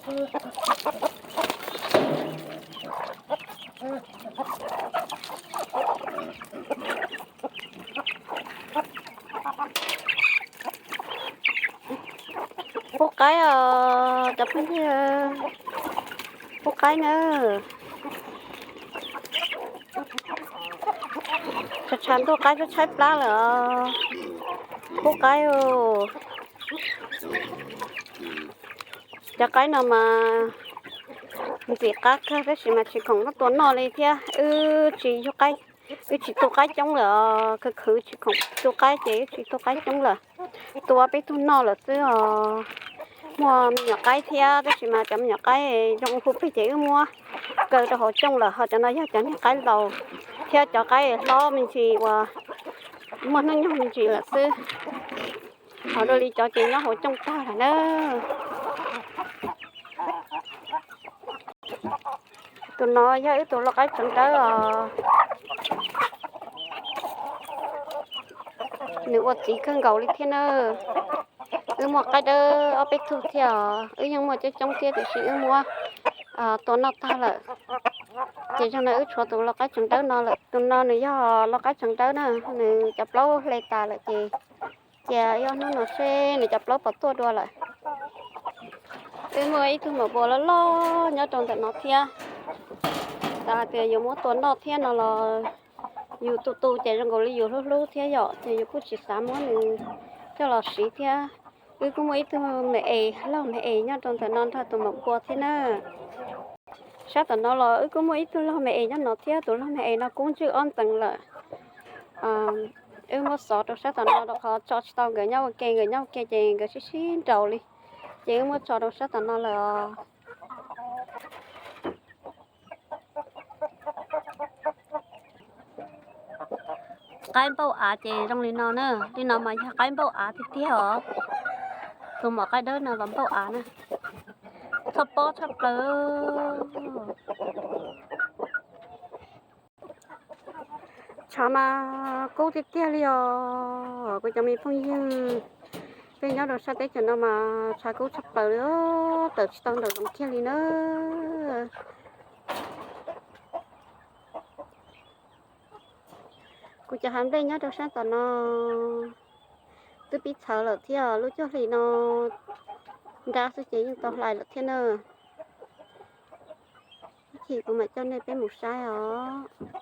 Pub qaib os cov phooj ywg, pub qaib na. Tshav tshav ntuj qaib tshaib plab lawm os. Pub qaib os. Cov qaib no mas ntxim qab kawg tab sis mas tsis khoom muab tua noj li thiab. Wb tsis yug qaib, wb tsis tu qaib coob lawm os. Khwv khwv tsis khoom tu qaib ces wb tsis tu qaib coob lawm. Tua peb tug noj lawm xwb os. Muaj me nyuam qaib thiab tab sis mas cov me nyuam qaib zoo hu plig ces wb muab kaw rau hauv cooj lawm, ho cov no yog cov niag qaib laus thiab cov qaib hlob me ntsis uas muaj hnub nyoog me ntsis lawm xwb. Ho dua li cov ces nyob hauv cooj tag lawm na. Tus no yog wb tus lau qaib tseev dawb os. Nws ua txiv kawg nkaus li thiab na. Wb muaj qaib dawb ob peb tug thiab os, wb yeej muaj coob coob thiab tiam sis wb muab tua noj tag lawm. Ces zoo no wb tshuav tus lau qaib tseev dawb no lawm. Tus no nws yog lau qaib tseev dawb na, nws cov plaub hle tas lawm ces cia ib ob hnub no seb nws cov plaub puas tuaj dua lawm. Wb muaj ib tug maum npua loj loj nyob rau ntawm no thiab. Xav hais tias yuav muab tua noj thiab no los yus tu tu ces zoo nkaus li yus hlub hlub thiab yom, ces yus kuj tsis xav muab nws coj los siv thiab. Wb kuj muaj ib tug me es, laug me es nyob rau ntawm no nrog tus maum npua thiab na. Sab tom no los wb kuj muaj ib tug laug me es nyob no thiab, tus laug me es no kub ntswj ob ntxees lawm. Wb muab xov rau sab tom no rau qhov tso tsis tau nkawd nyob ua ke, nkawd nyob ua ke ces nkawd sib sib nraus li, ces wb muab tso rau sab tom no lawm os. Qaib npauj av ces zoo li no na, li no mas yog qaib npauj av tiag tiag os. Tus maum qaib dawb no los npauj av na, txhob pob tshaj plaws. Tshav mas kub tiag tiag li os kuv cov me phooj ywg. Peb nyob rau sab teb chaws no mas tshav kub tshaj plaws li, tawm tsis tau nraum zoov kiag li na. Kuv cov hav nplej nyob rau sab tom no twb pib txhawv lawm thiab, lub cuaj hlis no nrab xwb ces yeej tau hlais lawm thiab na. Ib chim kuv mam coj nej peb mus saib os.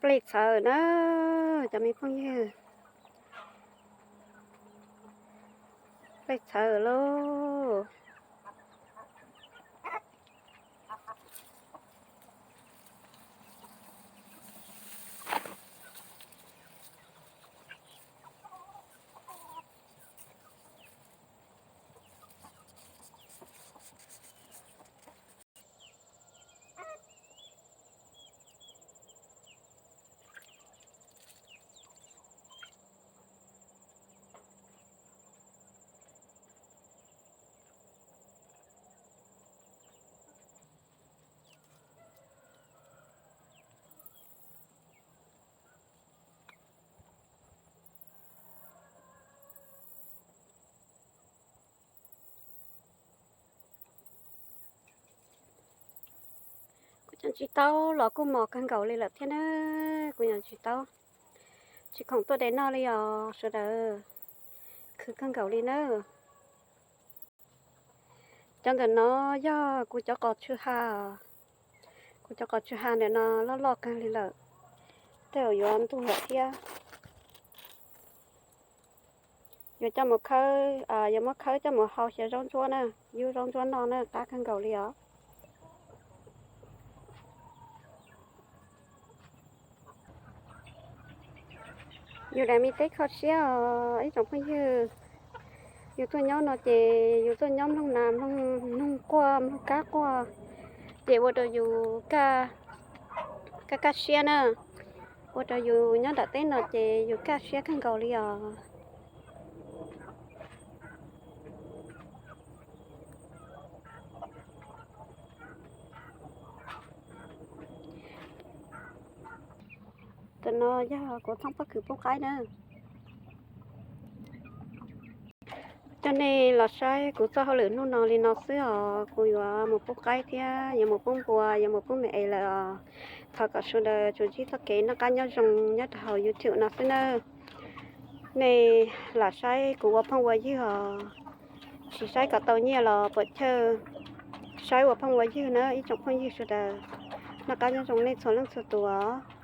Plej txhawv na, cov me phooj ywg, plej txhawv lauj. Kuv cov ntsis taub los kuj mos kawg nkaus li lawm thiab na. Kuv cov ntsis taub tsis khoom tuaj de noj li os sawv daws, khwv kawg nkaus li na. Cov ntawm no yog kuv cov qos tshwm ha, Kuv cov qos tsw ha ntawm no loj loj kawg li lawm, tej zaum yuav ntuag lawm thiab. Yuav coj mus khawb, yuav muab khawb coj mus hau xyaw zaub ntsuab na, yub zaub ntsuab noj na, qab kawg nkaus li os. Yus daim me teb kho siab os ib tsoom phooj ywg. Yus tuaj nyob no ces yus tuaj nyob mloog nas mloog noog quaj mloog kab quaj, ces ua rau yus kaj kaj siab na. Ua rau yus nyob nram teb no ces yus kaj siab kawg nkaus li os. Tam no yog kuv txhob pob kws pub qaib na. Coj nej los saib kuv txoj hauj lwm hnub no li no xwb os. Kuv yuav mus pub qaib thiab yuav mus pub npua, yuav mus pub me es lawm os. Thov kom sawv daws tsuas ntsib txoj kev noj qab nyob zoo nyob rau hauv YouTube no xwb nawb. Nej lam saib kuv ua phooj ua ywg os, tsis saib kom tau nyiaj los puas chawj, saib ua phooj ua ywg na ib tsoom phooj ywg sawv daws. Noj qab nyob zoo nej txhua leej txhua tus os.